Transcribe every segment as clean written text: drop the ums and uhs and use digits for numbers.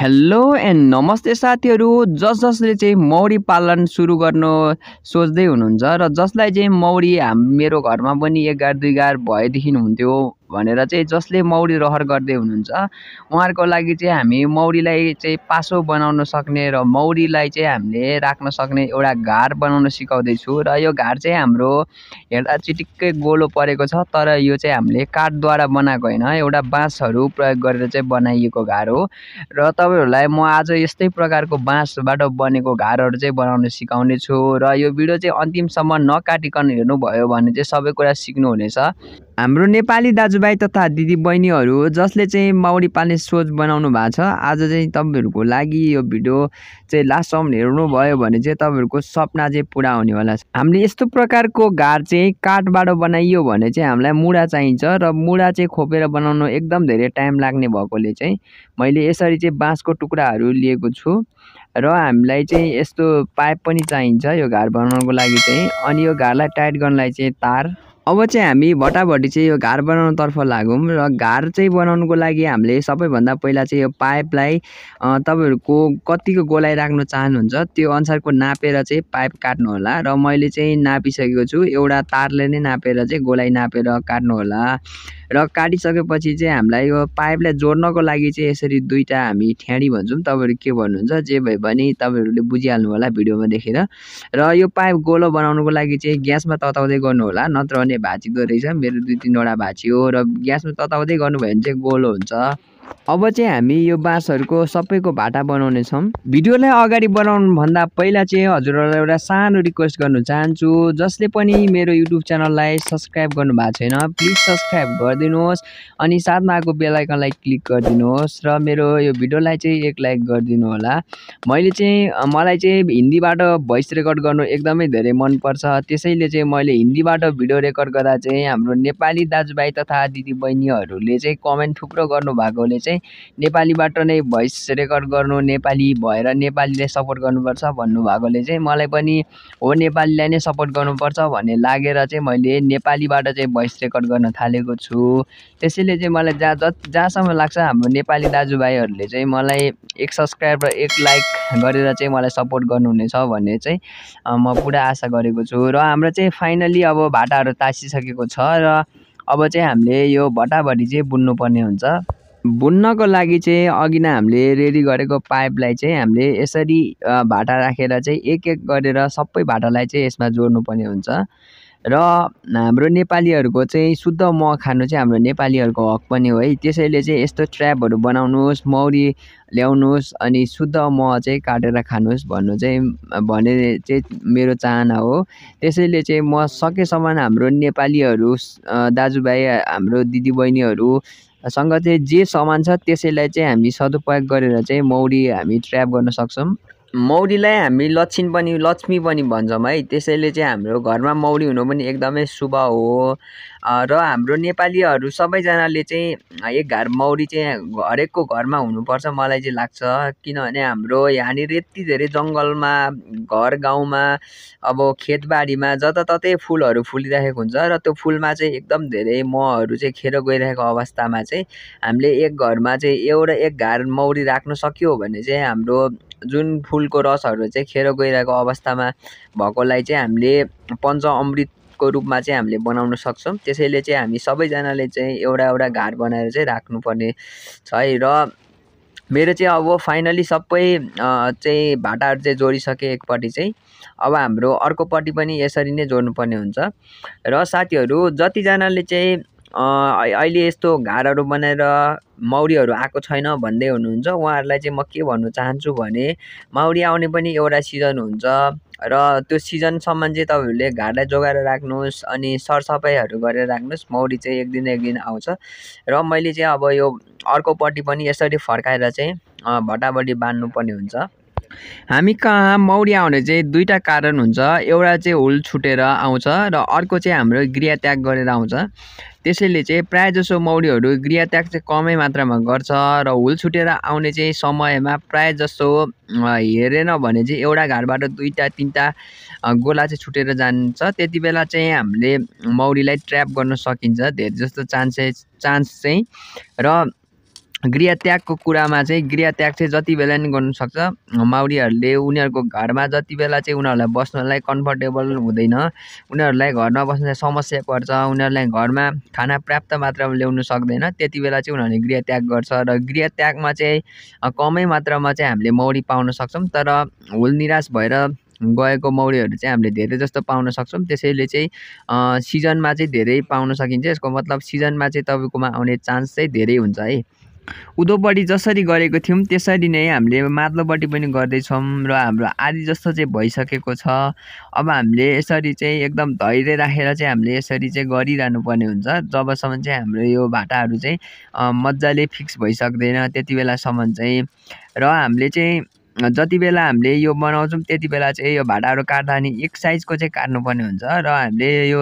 Hello and नमस्ते साथीहरू। जसले चाहिँ मौरी पालन सुरु गर्न सोच्दै हुनुहुन्छ र जसलाई चाहिँ मौरी मेरो घरमा पनि एक गार दुई गार भएदेखि हुन्थ्यो भनेर चाहिँ जसले मौरी रहर गर्दै हुनुहुन्छ उहाँहरूको लागि चाहिँ हामी मौरीलाई चाहिँ पासो बनाउन सक्ने र मौरीलाई चाहिँ हामीले राख्न सक्ने एउटा घार बनाउन सिकाउँदैछु। र यो घार चाहिँ हाम्रो हेर्दा चिटिक्कै गोलो परेको छ, तर यो चाहिँ हामीले काठद्वारा बनाएको होइन, एउटा बाँसहरू प्रयोग गरेर चाहिँ बनाइएको घार हो। र तपाईँहरूलाई म आज यस्तै प्रकारको बाँसबाट बनेको घारहरू चाहिँ बनाउन सिकाउने छु र यो भिडियो चाहिँ अन्तिमसम्म नकाटिकन हेर्नुभयो भने चाहिँ सबै कुरा सिक्नुहुनेछ। हाम्रो नेपाली दाजुभाइ तथा दिदीबहिनीहरू जसले चाहिँ मौरी पाल्ने सोच बनाउनु भएको छ, आज चाहिँ तपाईँहरूको लागि यो भिडियो चाहिँ लास्टसम्म हेर्नुभयो भने चाहिँ तपाईँहरूको सपना चाहिँ पुरा हुनेवाला छ। हामीले यस्तो प्रकारको घार चाहिँ काठबाट बनाइयो भने चाहिँ हामीलाई मुढा चाहिन्छ र मुढा चाहिँ खोपेर बनाउनु एकदम धेरै टाइम लाग्ने भएकोले चाहिँ मैले यसरी चाहिँ बाँसको टुक्राहरू लिएको छु र हामीलाई चाहिँ यस्तो पाइप पनि चाहिन्छ यो घार बनाउनको लागि चाहिँ। अनि यो घारलाई टाइट गर्नलाई चाहिँ तार। अब चाहिँ हामी भटाभटी चाहिँ यो घार बनाउनुतर्फ लागौँ र घार चाहिँ बनाउनुको लागि हामीले सबैभन्दा पहिला चाहिँ यो पाइपलाई तपाईँहरूको कतिको गोलाइ राख्न चाहनुहुन्छ त्यो अनुसारको नापेर चाहिँ पाइप काट्नु होला। र मैले चाहिँ नापिसकेको छु, एउटा तारले नै नापेर चाहिँ गोलाइ नापेर काट्नु होला। र काटिसकेपछि चाहिँ हामीलाई यो पाइपलाई जोड्नको लागि चाहिँ यसरी दुईवटा हामी ठ्याडी भन्छौँ, तपाईँहरू के भन्नुहुन्छ जे भए पनि तपाईँहरूले बुझिहाल्नु होला भिडियोमा देखेर। र यो पाइप गोलो बनाउनुको लागि चाहिँ ग्यासमा तताउँदै गर्नु होला, नत्र भने भाँचिँदो रहेछ। मेरो 2-3वटा भाँचियो र ग्यासमा तताउँदै गर्नुभयो भने चाहिँ गोलो हुन्छ। अब चाहिँ हामी यो बाँसहरूको सबैको भाटा बनाउने छौँ। भिडियोलाई अगाडि बढाउनुभन्दा पहिला चाहिँ हजुरहरूलाई एउटा सानो रिक्वेस्ट गर्न चाहन्छु, जसले पनि मेरो युट्युब च्यानललाई सब्सक्राइब गर्नुभएको छैन प्लिज सब्सक्राइब गरिदिनुहोस् अनि साथमा आएको बेल आइकनलाई क्लिक गरिदिनुहोस् र मेरो यो भिडियोलाई चाहिँ एक लाइक गरिदिनु होला। मलाई चाहिँ हिन्दीबाट भोइस रेकर्ड गर्नु एकदमै धेरै मनपर्छ, त्यसैले चाहिँ मैले हिन्दीबाट भिडियो रेकर्ड गर्दा चाहिँ हाम्रो नेपाली दाजुभाइ तथा दिदीबहिनीहरूले चाहिँ कमेन्ट थुप्रो गर्नुभएकोले चाहिँ नेपालीबाट नै भोइस रेकर्ड गर्नु, नेपाली भएर नेपालीलाई सपोर्ट गर्नुपर्छ भन्नुभएकोले चाहिँ मलाई पनि हो नेपालीलाई नै सपोर्ट गर्नुपर्छ भन्ने लागेर चाहिँ मैले नेपालीबाट चाहिँ भोइस रेकर्ड गर्न थालेको छु। त्यसैले चाहिँ मलाई जहाँसम्म लाग्छ हाम्रो नेपाली दाजुभाइहरूले चाहिँ मलाई एक सब्सक्राइब र एक लाइक गरेर चाहिँ मलाई सपोर्ट गर्नुहुनेछ भन्ने चाहिँ म पुरा आशा गरेको छु। र हाम्रो चाहिँ फाइनली अब भाटाहरू तासिसकेको छ र अब चाहिँ हामीले यो भटाभटी चाहिँ बुन्नुपर्ने हुन्छ। बुन्नको लागि चाहिँ अघि नै हामीले रेडी गरेको पाइपलाई चाहिँ हामीले यसरी भाटा राखेर चाहिँ एक एक गरेर सबै भाटालाई चाहिँ यसमा जोड्नुपर्ने हुन्छ। र हाम्रो नेपालीहरूको चाहिँ शुद्ध मह खानु चाहिँ हाम्रो नेपालीहरूको हक पनि हो है, त्यसैले चाहिँ यस्तो ट्र्यापहरू बनाउनुहोस्, मौरी ल्याउनुहोस् अनि शुद्ध मह चाहिँ काटेर खानुहोस् भने चाहिँ मेरो चाहना हो। त्यसैले चाहिँ म सकेसम्म हाम्रो नेपालीहरू दाजुभाइ हाम्रो दिदीबहिनीहरूसँग चाहिँ जे सामान छ त्यसैलाई चाहिँ हामी सदुपयोग गरेर चाहिँ मौरी हामी ट्र्याप गर्न सक्छौँ। मौरीलाई हामी लक्ष्मी पनि भन्छौँ है, त्यसैले चाहिँ हाम्रो घरमा मौरी हुनु पनि एकदमै शुभ हो। र हाम्रो नेपालीहरू सबैजनाले चाहिँ एक घार मौरी चाहिँ हरेकको घरमा हुनुपर्छ मलाई चाहिँ लाग्छ, किनभने हाम्रो यहाँनिर यति धेरै जङ्गलमा घर गाउँमा अब खेतबारीमा जताततै फुलहरू फुलिरहेको हुन्छ र त्यो फुलमा चाहिँ एकदम धेरै महहरू चाहिँ खेर गइरहेको अवस्थामा चाहिँ हामीले एक घरमा चाहिँ एक घार मौरी राख्न सक्यो भने चाहिँ हाम्रो जुन फुलको रसहरू चाहिँ खेर गइरहेको अवस्थामा भएकोलाई चाहिँ हामीले पञ्च अमृतको रूपमा चाहिँ हामीले बनाउन सक्छौँ। त्यसैले चाहिँ हामी सबैजनाले चाहिँ एउटा घार बनाएर चाहिँ राख्नुपर्ने छ है। र मेरो चाहिँ अब फाइनली सबै चाहिँ भाटाहरू चाहिँ जोडिसके एकपट्टि चाहिँ अब हाम्रो अर्कोपट्टि पनि यसरी नै जोड्नुपर्ने हुन्छ। र साथीहरू जतिजनाले चाहिँ अहिले यस्तो घारहरू बनाएर मौरीहरू आएको छैन भन्दै हुनुहुन्छ उहाँहरूलाई चाहिँ म के भन्नु चाहन्छु भने मौरी आउने पनि एउटा सिजन हुन्छ र त्यो सिजनसम्म चाहिँ तपाईँहरूले घारलाई जोगाएर राख्नुहोस् अनि सरसफाइहरू गरेर राख्नुहोस्, मौरी चाहिँ एक दिन आउँछ। र मैले चाहिँ अब यो अर्कोपट्टि पनि यसरी फर्काएर चाहिँ भटाभटी बाँध्नुपर्ने हुन्छ। हामी कहाँ मौरी आउने चाहिँ दुईवटा कारण हुन्छ, एउटा चाहिँ हुल छुटेर आउँछ र अर्को चाहिँ हाम्रो गृहत्याग गरेर आउँछ। त्यसैले चाहिँ प्रायःजसो मौरीहरू गृहत्याग चाहिँ कमै मात्रामा गर्छ र हुल छुटेर आउने चाहिँ समयमा प्रायःजसो हेरेन भने चाहिँ एउटा घारबाट 2-3टा गोला चाहिँ छुटेर जान्छ। त्यति बेला चाहिँ हामीले मौरीलाई ट्र्याप गर्न सकिन्छ धेरै जस्तो चान्स चाहिँ। र गृहत्यागको कुरामा चाहिँ गृहत्याग चाहिँ जति बेला नि गर्नु सक्छ माउरीहरूले। उनीहरूको घरमा जति बेला चाहिँ उनीहरूलाई बस्नलाई कम्फर्टेबल हुँदैन, उनीहरूलाई घरमा बस्न समस्या पर्छ, उनीहरूलाई घरमा खाना पर्याप्त मात्रामा ल्याउनु सक्दैन, त्यति बेला चाहिँ उनीहरूले गृहत्याग गर्छ। र गृहत्यागमा चाहिँ कमै मात्रामा चाहिँ हामीले मौरी पाउन सक्छौँ, तर हुल निराश भएर गएको मौरीहरू चाहिँ हामीले धेरै जस्तो पाउन सक्छौँ। त्यसैले चाहिँ सिजनमा चाहिँ धेरै पाउन सकिन्छ। यसको मतलब सिजनमा चाहिँ तपाईँकोमा आउने चान्स चाहिँ धेरै हुन्छ है। उँधोपट्टि जसरी गरेको थियौँ त्यसरी नै हामीले माथिल्लोपट्टि पनि गर्दैछौँ र हाम्रो आधी जस्तो चाहिँ भइसकेको छ। अब हामीले यसरी चाहिँ एकदम धैर्य राखेर चाहिँ हामीले यसरी चाहिँ गरिरहनु पर्ने हुन्छ जबसम्म चाहिँ हाम्रो यो भाटाहरू चाहिँ मजाले फिक्स भइसक्दैन त्यति बेलासम्म चाहिँ। र हामीले चाहिँ जति बेला हामीले यो बनाउँछौँ त्यति बेला चाहिँ यो भाटाहरू काट्दा नि एक साइजको चाहिँ काट्नुपर्ने हुन्छ र हामीले यो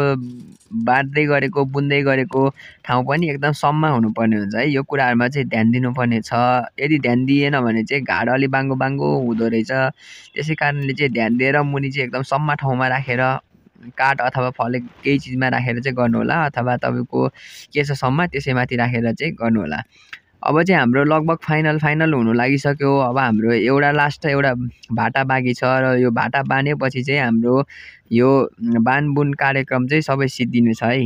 बाँड्दै गरेको बुन्दै गरेको ठाउँ पनि एकदम सम्म हुनुपर्ने हुन्छ है। यो कुराहरूमा चाहिँ ध्यान दिनुपर्ने छ। यदि ध्यान दिएन भने चाहिँ घाड अलि बाङ्गो बाङ्गो हुँदो रहेछ। त्यसै कारणले चाहिँ ध्यान दिएर मुनि चाहिँ एकदम सम्म ठाउँमा राखेर काठ अथवा फलेक केही चिजमा राखेर चाहिँ गर्नुहोला, अथवा तपाईँको के छ सम्म त्यसैमाथि राखेर चाहिँ गर्नुहोला। अब चाहिँ हाम्रो लगभग फाइनल हुनु लागिसक्यो। अब हाम्रो एउटा लास्ट एउटा भाटा बाँकी छ र यो भाटा बाँधेपछि चाहिँ हाम्रो यो बाँधबुन कार्यक्रम चाहिँ सबै सिद्धिने छ है।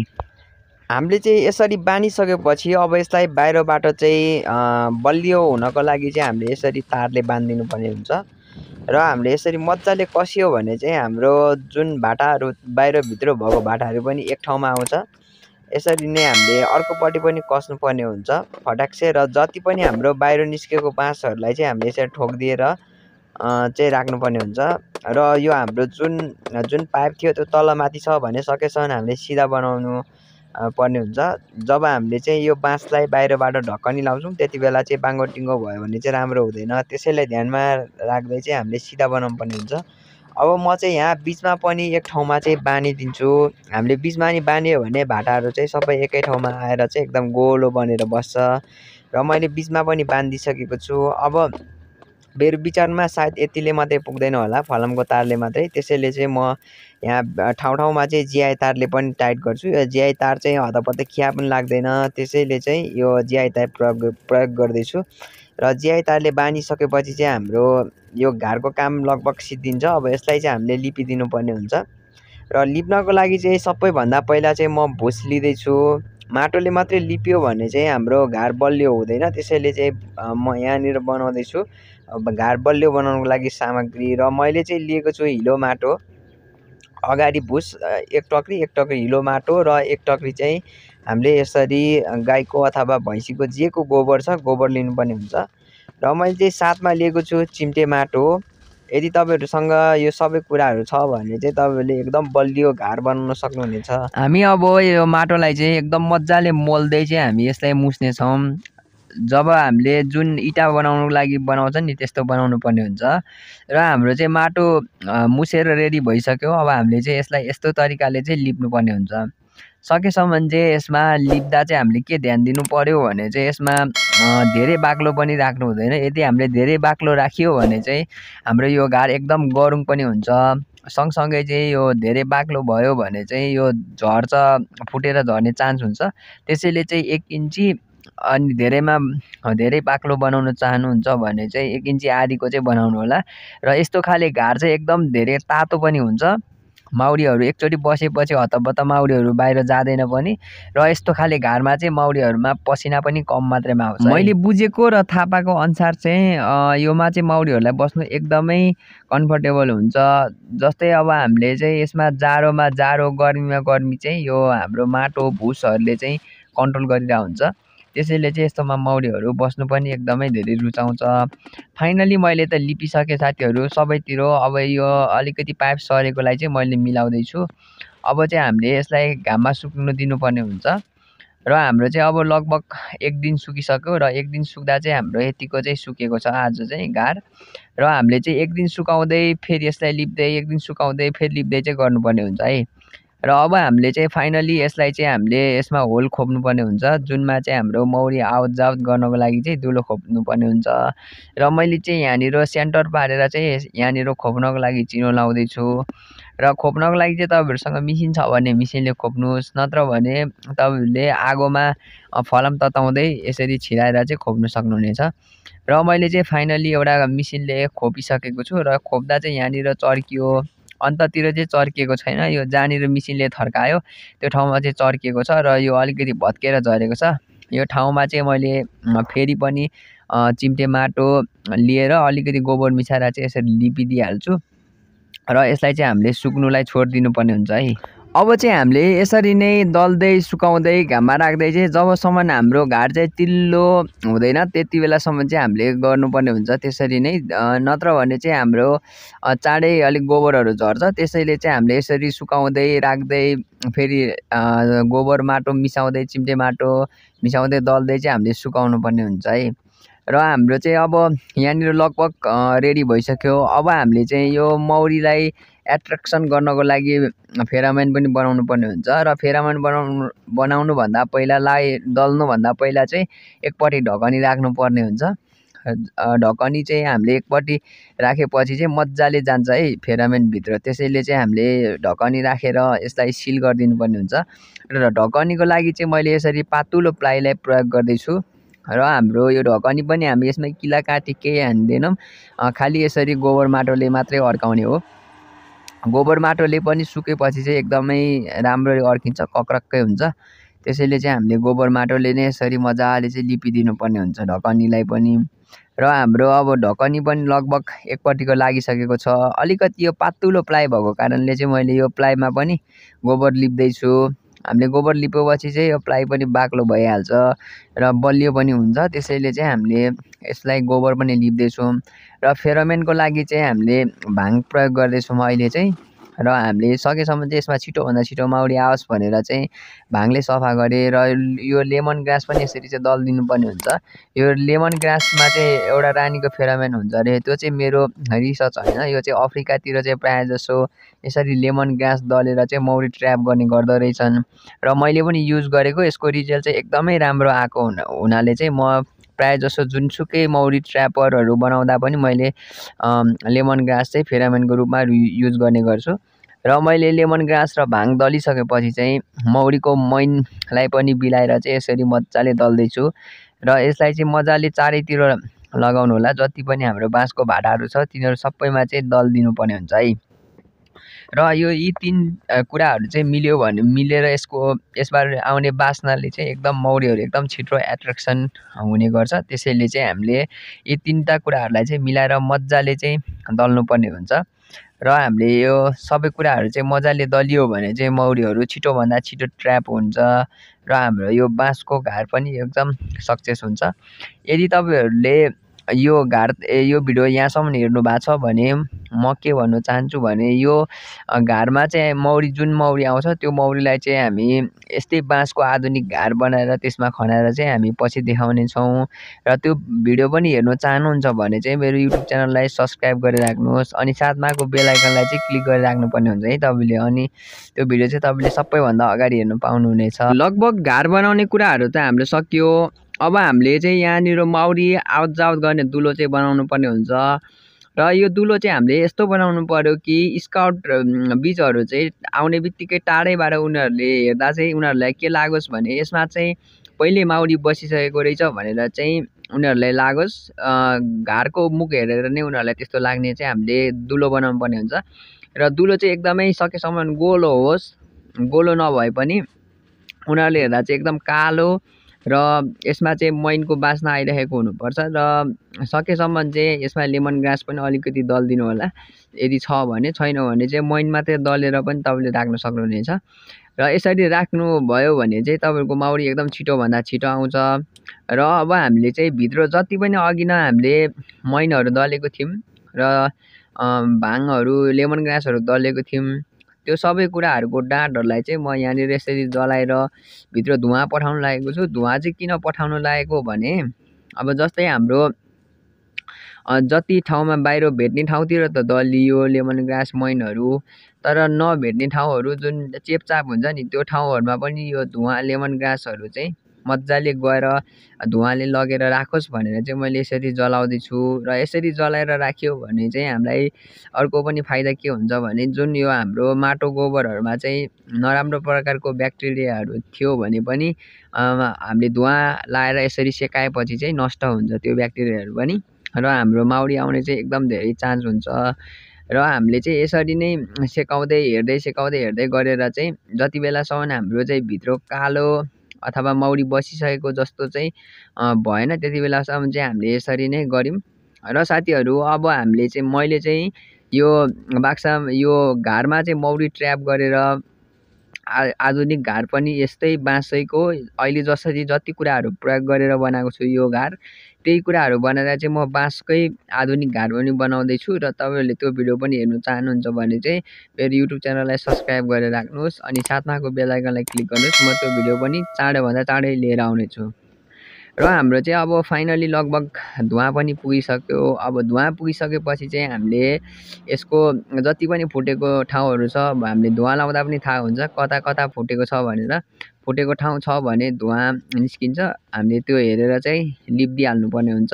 हामीले चाहिँ यसरी बाँधिसकेपछि अब यसलाई बाहिरबाट चाहिँ बलियो हुनको लागि चाहिँ हामीले यसरी तारले बाँधिदिनु पर्ने हुन्छ र हामीले यसरी मजाले कसियो भने चाहिँ हाम्रो जुन भाटाहरू बाहिरभित्र भएको भाटाहरू पनि एक ठाउँमा आउँछ। यसरी नै हामीले अर्कोपट्टि पनि कस्नुपर्ने हुन्छ फटाक्से। र जति पनि हाम्रो बाहिर निस्केको बाँसहरूलाई चाहिँ हामीले यसरी ठोकिदिएर चाहिँ राख्नुपर्ने हुन्छ। र यो हाम्रो जुन पाइप थियो त्यो तलमाथि छ भने सकेसम्म हामीले सिधा बनाउनु पर्ने हुन्छ। जब हामीले चाहिँ यो बाँसलाई बाहिरबाट ढक्कनी लाउँछौँ त्यति बेला चाहिँ बाङ्गो टिङ्गो भयो भने चाहिँ राम्रो हुँदैन। त्यसैलाई ध्यानमा राख्दै चाहिँ हामीले सिधा बनाउनु पर्ने हुन्छ। अब म चाहिँ यहाँ बिचमा पनि एक ठाउँमा चाहिँ बाँधिदिन्छु। हामीले बिचमा नि बाँध्यो भने भाटाहरू चाहिँ सबै एकै ठाउँमा आएर चाहिँ एकदम गोलो बनेर बस्छ र मैले बिचमा पनि बाँधिसकेको छु। अब मेरो विचारमा सायद यतिले मात्रै पुग्दैन होला फलामको तारले मात्रै। त्यसैले चाहिँ म यहाँ ठाउँमा चाहिँ जिआई तारले पनि टाइट गर्छु। यो जिआई तार चाहिँ हतपत्त खिया पनि लाग्दैन, त्यसैले चाहिँ यो जिआई तार प्रयोग गर्दैछु। र जिआई तारले बाँधिसकेपछि चाहिँ हाम्रो यो घारको काम लगभग सिद्धिन्छ। अब यसलाई चाहिँ हामीले लिपिदिनु पर्ने हुन्छ र लिप्नको लागि चाहिँ सबैभन्दा पहिला चाहिँ म भुस लिँदैछु। माटोले मात्रै लिप्यो भने चाहिँ हाम्रो घार बलियो हुँदैन, त्यसैले चाहिँ म यहाँनिर बनाउँदैछु। अब घार बलियो बनाउनको लागि सामग्री र मैले चाहिँ लिएको छु हिलो माटो। अगाडि भुस एक टक्री हिलो माटो र एक टक्री चाहिँ हामीले यसरी गाईको अथवा भैँसीको जेको गोबर छ गोबर लिनुपर्ने हुन्छ। र मैले चाहिँ साथमा लिएको छु चिम्टे माटो। यदि तपाईँहरूसँग यो सबै कुराहरू छ भने चाहिँ तपाईँहरूले एकदम बलियो घार बनाउन सक्नुहुनेछ। हामी अब यो माटोलाई चाहिँ एकदम मजाले मोल्दै चाहिँ हामी यसलाई मुस्नेछौँ। जब हामीले जुन इँटा बनाउनुको लागि बनाउँछ नि त्यस्तो बनाउनु पर्ने हुन्छ। र हाम्रो चाहिँ माटो मुसेर रेडी भइसक्यो। अब हामीले चाहिँ यसलाई यस्तो तरिकाले चाहिँ लिप्नुपर्ने हुन्छ। सकेसम्म चाहिँ यसमा लिप्दा चाहिँ हामीले के ध्यान दिनु पर्यो भने चाहिँ यसमा धेरै बाक्लो पनि राख्नु हुँदैन। यदि हामीले धेरै बाक्लो राख्यो भने चाहिँ हाम्रो यो घार एकदम गरुङ पनि हुन्छ। सँगसँगै चाहिँ यो धेरै बाक्लो भयो भने चाहिँ यो झर्छ, फुटेर झर्ने चान्स हुन्छ। त्यसैले चाहिँ 1 इन्ची अनि धेरै बाक्लो बनाउन चाहनुहुन्छ भने चाहिँ 1 इन्ची आधीको चाहिँ बनाउनु होला। र यस्तो खाले घार चाहिँ एकदम धेरै तातो पनि हुन्छ। माउरीहरू एकचोटि बसेपछि हतपत्त माउरीहरू बाहिर जाँदैन पनि। र यस्तो खाले घारमा चाहिँ माउरीहरूमा पसिना पनि कम मात्रामा आउँछ। मैले बुझेको र थाहा पाएको अनुसार चाहिँ योमा चाहिँ माउरीहरूलाई बस्नु एकदमै कम्फर्टेबल हुन्छ। जस्तै अब हामीले चाहिँ यसमा जाडोमा जाडो गर्मीमा गर्मी चाहिँ यो हाम्रो माटो भुसहरूले चाहिँ कन्ट्रोल गरिरहेको हुन्छ। त्यसैले चाहिँ यस्तोमा माउरीहरू बस्नु पनि एकदमै धेरै रुचाउँछ। फाइनली मैले त लिपिसकेँ साथीहरू सबैतिर। अब यो अलिकति पाइप सरेकोलाई चाहिँ मैले मिलाउँदैछु। अब चाहिँ हामीले यसलाई घाममा सुक्नु दिनुपर्ने हुन्छ। र हाम्रो चाहिँ अब लगभग 1 दिन सुकिसक्यो र 1 दिन सुक्दा चाहिँ हाम्रो यतिको चाहिँ सुकेको छ आज चाहिँ घार। र हामीले चाहिँ 1 दिन सुकाउँदै फेरि यसलाई लिप्दै 1 दिन सुकाउँदै फेरि लिप्दै चाहिँ गर्नुपर्ने हुन्छ है। र अब हामीले चाहिँ फाइनली यसलाई चाहिँ हामीले यसमा होल खोप्नुपर्ने हुन्छ जुनमा चाहिँ हाम्रो मौरी आवत जावत गर्नको लागि चाहिँ दुलो खोप्नुपर्ने हुन्छ। र मैले चाहिँ यहाँनिर सेन्टर पारेर चाहिँ यहाँनिर खोप्नको लागि चिनो लाउँदैछु। र खोप्नको लागि चाहिँ तपाईँहरूसँग मिसिन छ भने मिसिनले खोप्नुहोस्, नत्र भने तपाईँहरूले आगोमा फलाम तताउँदै यसरी छिराएर चाहिँ खोप्नु सक्नुहुनेछ। र मैले चाहिँ फाइनली एउटा मिसिनले खोपिसकेको छु र खोप्दा चाहिँ यहाँनिर चर्कियो, अन्ततिर चाहिँ चर्किएको छैन। यो जहाँनिर मिसिनले थर्कायो त्यो ठाउँमा चाहिँ चर्किएको छ र यो अलिकति भत्केर झरेको छ। यो ठाउँमा चाहिँ मैले फेरि पनि चिम्टे माटो लिएर अलिकति गोबर मिसाएर चाहिँ यसरी लिपिदिइहाल्छु र यसलाई चाहिँ हामीले सुक्नुलाई छोडिदिनु पर्ने हुन्छ है। अब चाहिँ हामीले यसरी नै दल्दै सुकाउँदै घाममा राख्दै चाहिँ जबसम्म हाम्रो घाट चाहिँ तिल्लो हुँदैन त्यति बेलासम्म चाहिँ हामीले गर्नुपर्ने हुन्छ त्यसरी नै। नत्र भने चाहिँ हाम्रो चाँडै अलिक गोबरहरू झर्छ। त्यसैले चाहिँ हामीले यसरी सुकाउँदै राख्दै फेरि गोबर माटो मिसाउँदै चिम्टे माटो मिसाउँदै दल्दै चाहिँ हामीले सुकाउनु पर्ने हुन्छ है। र हाम्रो चाहिँ अब यहाँनिर लगभग रेडी भइसक्यो। अब हामीले चाहिँ यो मौरीलाई एट्र्याक्सन गर्नको लागि फेरामेन पनि बनाउनु पर्ने हुन्छ र फेरामेन बनाउनुभन्दा पहिला दल्नुभन्दा पहिला चाहिँ एकपट्टि ढकनी राख्नुपर्ने हुन्छ। ढकनी चाहिँ हामीले एकपट्टि राखेपछि चाहिँ मजाले जान्छ है फेरामेनभित्र। त्यसैले चाहिँ हामीले ढकनी राखेर यसलाई सिल गरिदिनु पर्ने हुन्छ। र ढकनीको लागि चाहिँ मैले यसरी पातुलो प्लाईलाई प्रयोग गर्दैछु र हाम्रो यो ढकनी पनि हामी यसमा किला काटी केही हान्दैनौँ, खालि यसरी गोबर माटोले मात्रै अड्काउने हो। गोबर माटोले पनि सुकेपछि चाहिँ एकदमै राम्ररी अड्किन्छ, कक्रक्कै हुन्छ। त्यसैले चाहिँ हामीले गोबर माटोले नै यसरी मजाले चाहिँ लिपिदिनु पर्ने हुन्छ ढकनीलाई पनि। र हाम्रो अब ढकनी पनि लगभग एकपट्टिको लागिसकेको छ। अलिकति यो पातुलो प्लाइ भएको कारणले चाहिँ मैले यो प्लाईमा पनि गोबर लिप्दैछु। हामीले गोबर लिपेपछि चाहिँ यो प्लाइ पनि बाक्लो भइहाल्छ र बलियो पनि हुन्छ। त्यसैले चाहिँ हामीले यसलाई गोबर पनि लिप्दैछौँ। र फेरोमेनको लागि चाहिँ हामीले भाङ प्रयोग गर्दैछौँ अहिले चाहिँ। र हामीले सकेसम्म चाहिँ यसमा छिटोभन्दा छिटो मौरी आओस् भनेर चाहिँ भाङले सफा गरेँ। र यो लेमन ग्रास पनि यसरी चाहिँ दलिदिनु पर्ने हुन्छ। यो लेमन ग्रासमा चाहिँ एउटा रानीको फेरोमेन हुन्छ अरे, त्यो चाहिँ मेरो रिसर्च होइन, यो चाहिँ अफ्रिकातिर चाहिँ प्रायः जसो यसरी लेमन ग्रास दलेर चाहिँ मौरी ट्र्याप गर्ने गर्दो रहेछन्। र मैले पनि युज गरेको, यसको रिजल्ट चाहिँ एकदमै राम्रो आएको हुनाले चाहिँ म प्रायः जसो जुनसुकै मौरी ट्र्यापरहरू बनाउँदा पनि मैले लेमन ग्रास चाहिँ फेरोमेनको रूपमा युज गर्ने गर्छु। र मैले लेमन ग्रास र भाङ दलिसकेपछि चाहिँ मौरीको मैनलाई पनि बिलाएर चाहिँ यसरी मजाले दल्दैछु। र यसलाई चाहिँ मजाले चारैतिर लगाउनु होला। जति पनि हाम्रो बाँसको भाटाहरू छ तिनीहरू सबैमा चाहिँ दलिदिनु पर्ने हुन्छ है। र यी तीन कुराहरू चाहिँ मिलेर यसबाट आउने बास्नाले चाहिँ एकदम मौरीहरू एकदम छिटो एट्र्याक्सन हुने गर्छ। त्यसैले चाहिँ हामीले यी तीनटा कुराहरूलाई चाहिँ मिलाएर मजाले चाहिँ दल्नुपर्ने हुन्छ। र हामीले यो सबै कुराहरू चाहिँ मजाले दलियो भने चाहिँ मौरीहरू छिटोभन्दा छिटो ट्र्याप हुन्छ र हाम्रो यो बाँसको घार पनि एकदम सक्सेस हुन्छ। यदि तपाईँहरूले यो भिडियो यहाँसम्म हेर्नु भएको छ भने म के भन्न चाहन्छु भने यो घारमा चाहिँ जुन मौरी आउँछ त्यो मौरीलाई चाहिँ हामी यस्तै बाँसको आधुनिक घार बनाएर त्यसमा खनाएर चाहिँ हामी पछि देखाउने छौँ। र त्यो भिडियो पनि हेर्नु चाहनुहुन्छ भने चाहिँ मेरो युट्युब च्यानललाई सब्सक्राइब गरेर राख्नुहोस् अनि साथमाको बेल आइकनलाई चाहिँ क्लिक गरेर राख्नुपर्ने हुन्छ है तपाईँले। अनि त्यो भिडियो चाहिँ तपाईँले सबैभन्दा अगाडि हेर्नु पाउनुहुनेछ। लगभग घार बनाउने कुराहरू त हाम्रो सकियो। अब हामीले चाहिँ यहाँनिर मौरी आउट जाउट गर्ने दुलो चाहिँ बनाउनु पर्ने हुन्छ। र यो दुलो चाहिँ हामीले यस्तो बनाउनु पर्यो कि स्काउट बीजहरू चाहिँ आउने बित्तिकै टाढैबाट उनीहरूले हेर्दा चाहिँ उनीहरूलाई के लागोस् भने यसमा चाहिँ पहिले मौरी बसिसकेको रहेछ भनेर चाहिँ उनीहरूलाई लागोस्। घारको मुख हेरेर नै उनीहरूलाई त्यस्तो लाग्ने चाहिँ हामीले दुलो बनाउनु पर्ने हुन्छ। र दुलो चाहिँ एकदमै सकेसम्म गोलो होस्, गोलो नभए पनि उनीहरूले हेर्दा चाहिँ एकदम कालो र यसमा चाहिँ मैनको बास्ना आइरहेको हुनुपर्छ। र सकेसम्म चाहिँ यसमा लेमन ग्रास पनि अलिकति दलिदिनु होला यदि छ भने, छैन भने चाहिँ मैन मात्रै दलेर पनि तपाईँले राख्न सक्नुहुनेछ। र यसरी राख्नुभयो भने चाहिँ तपाईँको मौरी एकदम छिटोभन्दा छिटो आउँछ। र अब हामीले चाहिँ भित्र जति पनि अघि नै हामीले मैनहरू दलेको थियौँ र भाङहरू लेमन ग्रासहरू दलेको थियौँ, त्यो सबै कुराहरूको डाँठहरूलाई चाहिँ म यहाँनिर यसरी जलाएर भित्र धुवा पठाउनु लागेको छु। धुवा चाहिँ किन पठाउनु लागेको भने अब जस्तै हाम्रो जति ठाउँमा बाहिर भेट्ने ठाउँतिर त दलियो लेमन ग्रास मैनहरू, तर नभेट्ने ठाउँहरू जुन चेपचाप हुन्छ नि त्यो ठाउँहरूमा पनि यो धुवा लेमन ग्रासहरू चाहिँ मजाले गएर धुवाले लगेर राखोस् भनेर चाहिँ मैले यसरी जलाउँदैछु। र यसरी जलाएर राख्यो भने चाहिँ हामीलाई अर्को पनि फाइदा के हुन्छ भने जुन यो हाम्रो माटो गोबरहरूमा चाहिँ नराम्रो प्रकारको ब्याक्टेरियाहरू थियो भने पनि हामीले धुवा लाएर यसरी सेकाएपछि चाहिँ नष्ट हुन्छ त्यो ब्याक्टेरियाहरू पनि, र हाम्रो मौरी आउने चाहिँ एकदम धेरै चान्स हुन्छ। र हामीले चाहिँ यसरी नै सेकाउँदै हेर्दै गरेर चाहिँ जति बेलासम्म हाम्रो चाहिँ भित्र कालो अथवा मौरी बसिसकेको जस्तो चाहिँ भएन त्यति बेलासम्म चाहिँ हामीले यसरी नै गऱ्यौँ। र साथीहरू अब हामीले चाहिँ मैले चाहिँ यो बाक्सा यो घारमा चाहिँ मौरी ट्र्याप गरेर आधुनिक घार पनि यस्तै बाँसैको अहिले जसरी जति कुराहरू प्रयोग गरेर बनाएको छु यो घार, त्यही कुराहरू बनाएर चाहिँ म बाँसकै आधुनिक घार पनि बनाउँदैछु। र तपाईँहरूले त्यो भिडियो पनि हेर्नु चाहनुहुन्छ भने चाहिँ मेरो युट्युब च्यानललाई सब्सक्राइब गरेर राख्नुहोस् अनि साथमाको बेल आइकनलाई क्लिक गर्नुहोस्। म त्यो भिडियो पनि चाँडोभन्दा चाँडै लिएर आउनेछु। र हाम्रो चाहिँ अब फाइनली लगभग धुवा पनि पुगिसक्यो। अब धुवा पुगिसकेपछि चाहिँ हामीले यसको जति पनि फुटेको ठाउँहरू छ हामीले धुवा लाउँदा पनि थाहा हुन्छ कता कता फुटेको छ भनेर। फुटेको ठाउँ छ भने धुवा निस्किन्छ, हामीले त्यो हेरेर चाहिँ लिपिदिइहाल्नु पर्ने हुन्छ।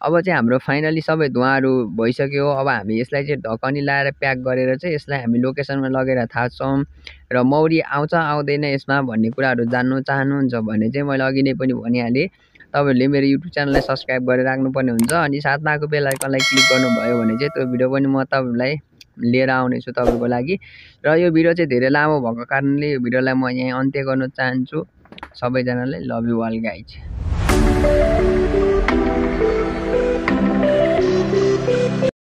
अब चाहिँ हाम्रो फाइनली सबै धुवाहरू भइसक्यो। अब हामी यसलाई चाहिँ ढकनी लाएर प्याक गरेर चाहिँ यसलाई हामी लोकेसनमा लगेर थाच्छौँ। र मौरी आउँछ आउँदैन यसमा भन्ने कुराहरू जान्नु चाहनुहुन्छ भने चाहिँ मैले अघि नै पनि भनिहालेँ, तपाईँहरूले मेरो युट्युब च्यानललाई सब्सक्राइब गरेर राख्नुपर्ने हुन्छ अनि साथमा आएको बेल आइकनलाई क्लिक गर्नुभयो भने चाहिँ त्यो भिडियो पनि म तपाईँहरूलाई लिएर आउनेछु तपाईँको लागि। र यो भिडियो चाहिँ धेरै लामो भएको कारणले यो भिडियोलाई म यहाँ अन्त्य गर्न चाहन्छु। सबैजनालाई लभ यु अल गाइज।